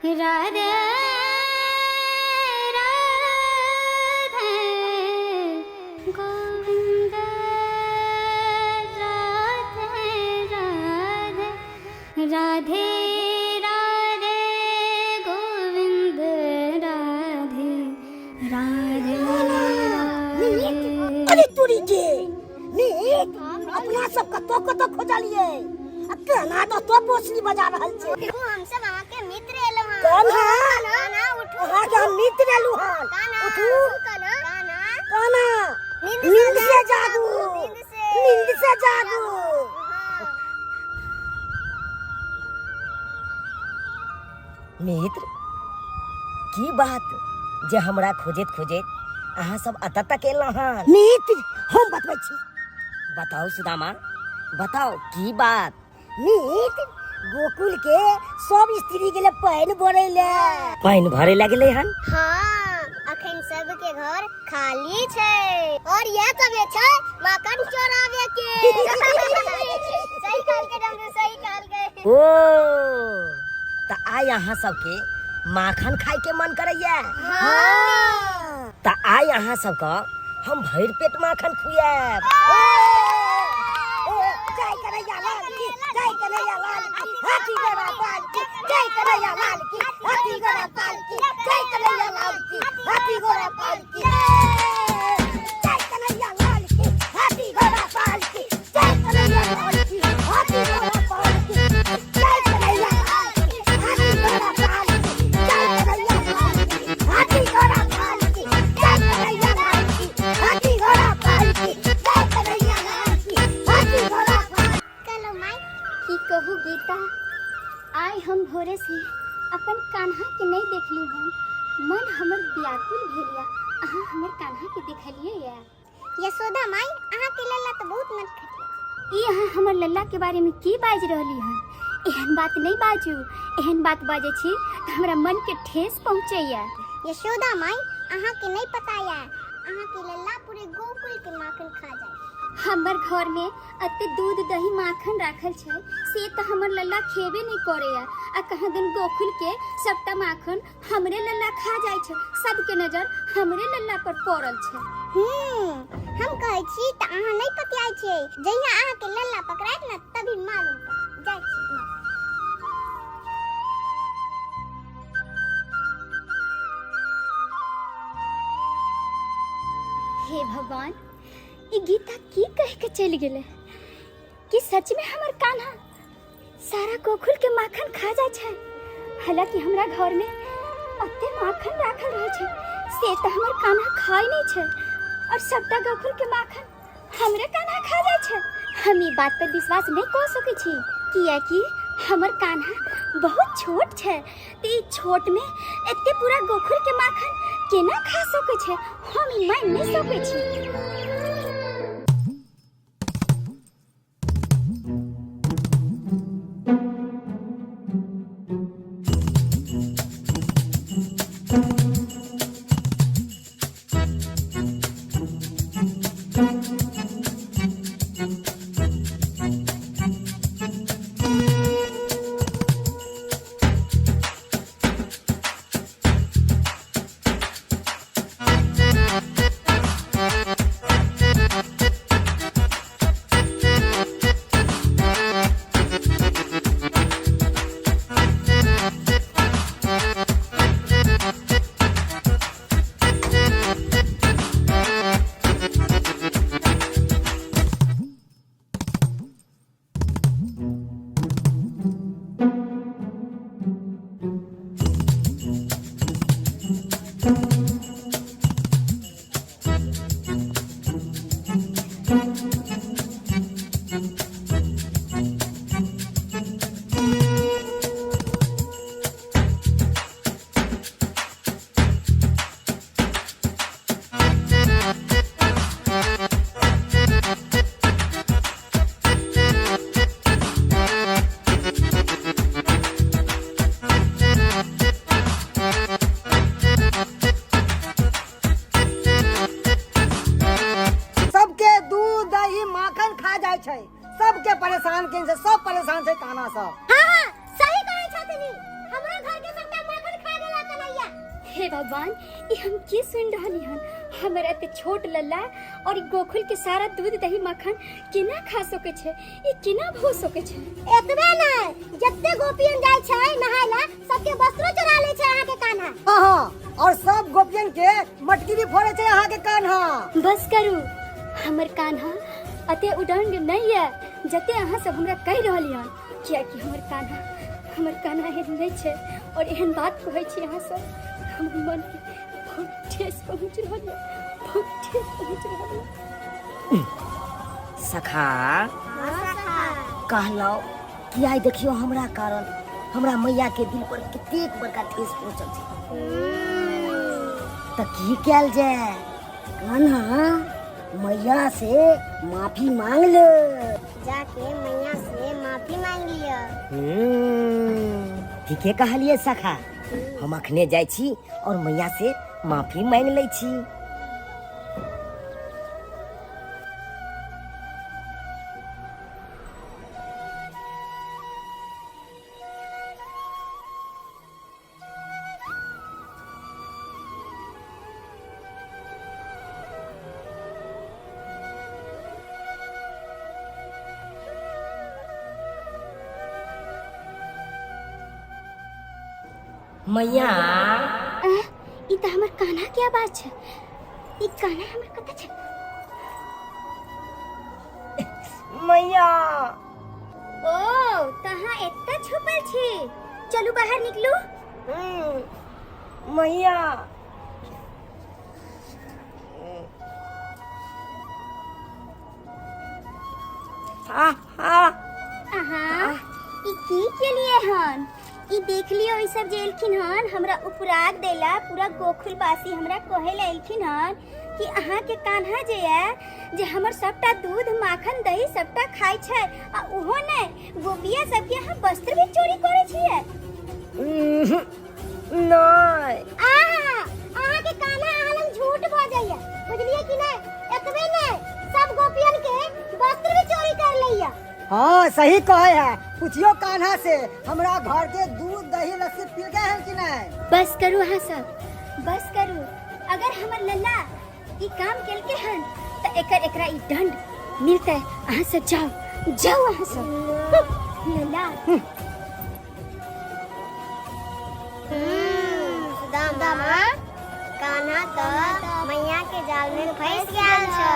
राधे राधे गोविंद राधे राधे राधे राधे गोविंद राधे राधे राधे। अरे तोरी के मीत, अपना सब कतौ कतौ खोजलिए आ केना तो तो बोसली बजा रहल छै। हम सब अहाँ के मित्र एलहुँ हन। कान्हा। कान्हा उठू। अहाँ के हम मित्र एलहुँ हन। कान्हा उठू। कान्हा कान्हा कान्हा नींद नींद से जागू। नींद से नींद से जागू। हाँ। मित्र, की बात जे हमरा खोजैत खोजैत अहाँ सब एतऽ तक एलहुँ हन? मित्र, हम बतबै छी। बताउ सुदामा, बताउ की बात? मित्र, गोकुल के सब स्त्री गेले पानि भरै ले। पानि भरे लए गेलै हन? हाँ, अखन सबके घर खाली छै और यह सब जे छै माखन चोरावे के। सही कहलकै डमरू, सही कहलकै। ओ तऽ आइ अहाँ सबके माखन खाय के मन करैया? हाँ। तऽ आइ अहाँ सबके हम भरि पेट माखन खुआएब। जय कन्हैया लाल की जय, कन्हैया लाल की, हाथी घोड़ा पाल की जय, कन्हैया लाल की, हाथी घोड़ा पाल की जय, कन्हैया लाल की, हाथी घोड़ा पाल की जय, कन्हैया लाल की, हाथी घोड़ा पाल की जय, कन्हैया लाल की, हाथी घोड़ा पाल की जय, कन्हैया लाल की, हाथी घोड़ा पाल की जय, कन्हैया लाल की, हाथी घोड़ा पाल की जय, कन्हैया लाल की, हाथी घोड़ा पाल की जय, कन्हैया लाल की, हाथी घोड़ा पाल। कहलो माई। की कहू गीता, आइ हम भोरे से अपन कान्हा के नहीं देखलू हन, मन हमर व्याकुल भेल या। अहाँ हमर कान्हा के देखलिए या? यशोदा माई, अहाँ के लल्ला तो बहुत नटखट है। ई अहाँ हमर लल्ला के बारे में की बाजि रहली हन? एहन बात नहीं बाजू। एहन बात बाजै छी तऽ हमरा मन के ठेस पहुँचैया। यशोदा माई, अहाँ के नहीं पता या, अहाँ के लल्ला पूरे गोकुल के माखन खा जाए। हमर घर में अते दूध दही माखन राखल छै से तऽ हमर लल्ला खेबे नहीं करैया, आ कहाँ दिन गोकुल के सबटा माखन हमरे लल्ला खा जाइ छै। सबके नजर हमरे लल्ला पर पड़ल छै। हम कहै छी तऽ अहाँ नहीं पतियाइ छियै। जहिया अहाँ के लल्ला पकड़ायत ने तभी मालूम पड़त। जाइ छी माँ। हे भगवान, ई गीता की कह के चलि गेलै कि सच में हमर कान्हा सारा गोकुल के माखन खा जाइ छै? हालांकि हमरा घर में अते माखन राखल रहै छै से तऽ हमर कान्हा खाइ नहीं छै, और सबटा गोकुल के माखन हमरे कान्हा खा जाइ छै। हम ई बात पर विश्वास नहीं कऽ सकै छी, कियाकि हमर कान्हा बहुत छोट छै, तऽ ई छोट में एते पूरा गोकुल के माखन केना खा सकै छै? हम ई मानि नहीं सकै छी। हे भगवान, ई हम की सुन रहली हन? हमर एते छोट लल्ला और ई गोखुल के सारा दूध दही माखन केना खा सकै छै? ई केना भऽ सकै छै? एतबे नहि, जते गोपियन जाइ छै नहाय ला, सबके वस्त्रो चोरा लै छै अहाँके कान्हा। हाँ हाँ, और सब गोपियन के मटकी भी फोड़े छै अहाँ के कान्हा। बस करू, हमर कान्हा अते उदंड नहीं है जते अहाँ सब हमरा कहि रहली हन, कियाकि हमर कान्हा एहन नहीं छै और एहन बात कहै छी अहाँ सब, हमर मन के बहुत ठेस पहुँच रहल है, बहुत ठेस पहुँच रहल है। सखा, कहलौ कि आइ देखियो, हमरा कारण हमरा मैया के दिल पर कतेक बड़का ठेस पहुंचल छै। तऽ की कयल जाय? कान्हा मैया से माफी मांग ले। जाके मैया से माफी मांग लिअ। ठीके कहलिए सखा, हम अखने जाइ छी और मैया से माफी मांग लै छी। मैया। आह, ई तऽ हमर कान्हा के आवाज छै। ई कान्हा हमर कतऽ छै? मैया। ओ, तहाँ एतऽ छुपल छी? चलू, बाहर निकलू। मैया। आ आ। अहाँ ई की केलिए हन? ई देख लियो, ई सब जे एलखिन हन हमरा उपराग देला, पूरा गोकुल वासी हमरा कहे ला एलखिन हन कि अहाँ के कान्हा जे है जे हमर सबटा दूध माखन दही सबटा खाइ छै, आ उहो नहि, गोपिया सबके अहाँ वस्त्र भी चोरी करै छियै। नहीं। आहा, अहाँ के कान्हा अहाँ लग झूठ बजैया, बुझलिए कि नहीं? एतबे नहीं, सब गोपियन के वस्त्र भी चोरी कर लैया। हाँ, सही कहे है। पूछियो कान्हा से, हमरा घर के दूध दही लस्सी पी गए हैं कि नहीं? बस करू अहाँ सब, बस करू। अगर हमर लल्ला ई काम केलके हन तऽ एकर एकरा ई दंड मिलतै। अहाँ सब जाओ, जाओ अहाँ सब। लल्ला। सुदामा, कान्हा तऽ मैया के जाल में फंस गेल छै।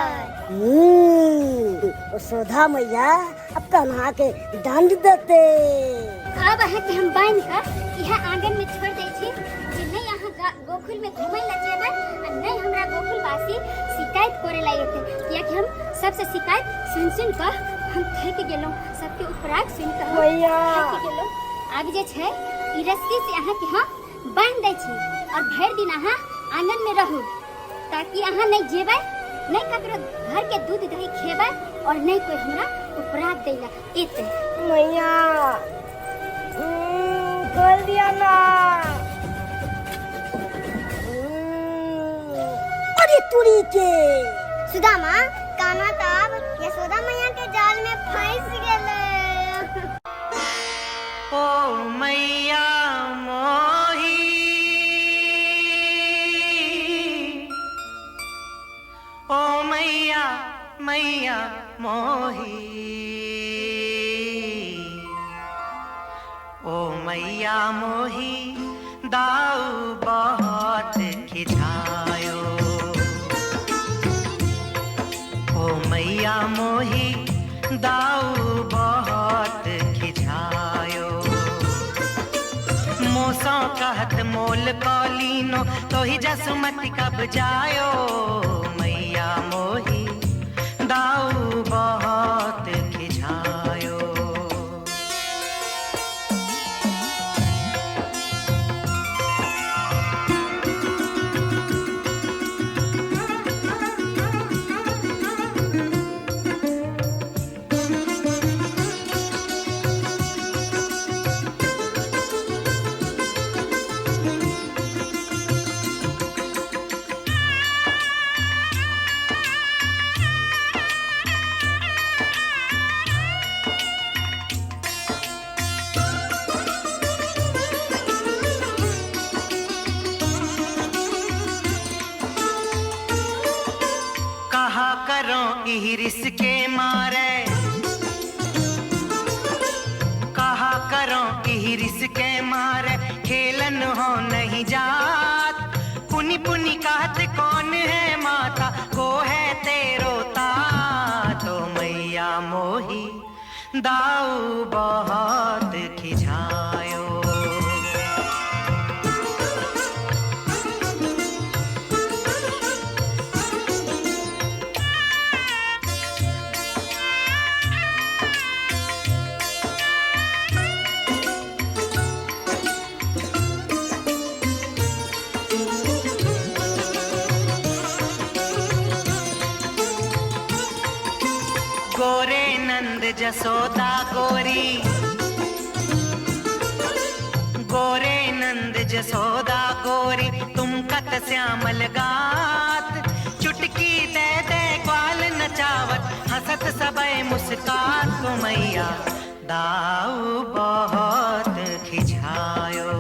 यशोदा मैया अब कान्हा के दंड देते। अब अहाँके हम बान्हि कऽ इएह आंगन में छोड़ि दै छी जे नहि अहाँ गोकुल में घुमै लए जेबै आ नहि हमरा गोकुलवासी शिकायत करे लए एतै, कियाकि हम सबसे शिकायत सुनि सुनि कऽ हम थकि गेलहुँ। सबके उपराग सुनि कऽ हम मैया। थकि गेलहुँ। आब जे छै ई रस्सी से अहाँके हम बान्हि दै छी और भरि दिन अहाँ आंगन में रहू, ताकि अहाँ नहि जेबै, नहि ककरो घर के दूध दही खेबै और नहि कोई हमरा उपराग दै लए एतै। मैया, खोल दिया ना। अरे तुरी के। सुदामा, कान्हा तऽ आब यशोदा मैया के जाल में फंस गेलै। ओ मैया मोही, ओ मैया, मैया मोही, ओ मैया मोही, दाऊ बहुत खिझायो। ओ मैया मोही, दाऊ बहुत खिझायो। मोसो कहत मोल कौलीनो, तो ही जसुमति कब जायो। मैया मोही, दाऊ बहुत खिझायो। इहिरिस के मारे, कहा करो इहिरिस के मारे, खेलन हो नहीं जात। पुनि पुनि कहत कौन है माता, को है तेरो तात। ओ मैया मोही दाऊ बहुत खिझायो। गोरे नंद जसोदा गोरी, गोरे नंद जसोदा गोरी, तुम कत श्यामल गात। चुटकी दे दे ग्वाल नचावत, हंसत सबे मुस्कात। को मैया दाऊ बहुत खिझायो।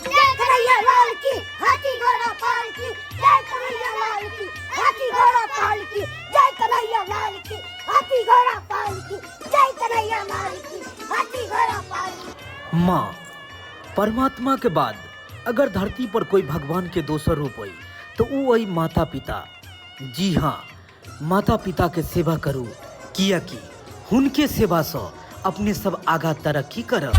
जय कन्हैया लाल की हाथी घोड़ा पाल की, जय कन्हैया लाल की हाथी घोड़ा पाल की, जय कन्हैया लाल की हाथी घोड़ा पाल की, जय कन्हैया लाल की हाथी घोड़ा पाल की। माँ परमात्मा के बाद अगर धरती पर कोई भगवान के दोसर रूप होई तो ऊ अइ माता पिता। जी हाँ, माता पिता के सेवा करू, कियाकि हुनके सेवा सँ अपने सब आगा तरक्की करब।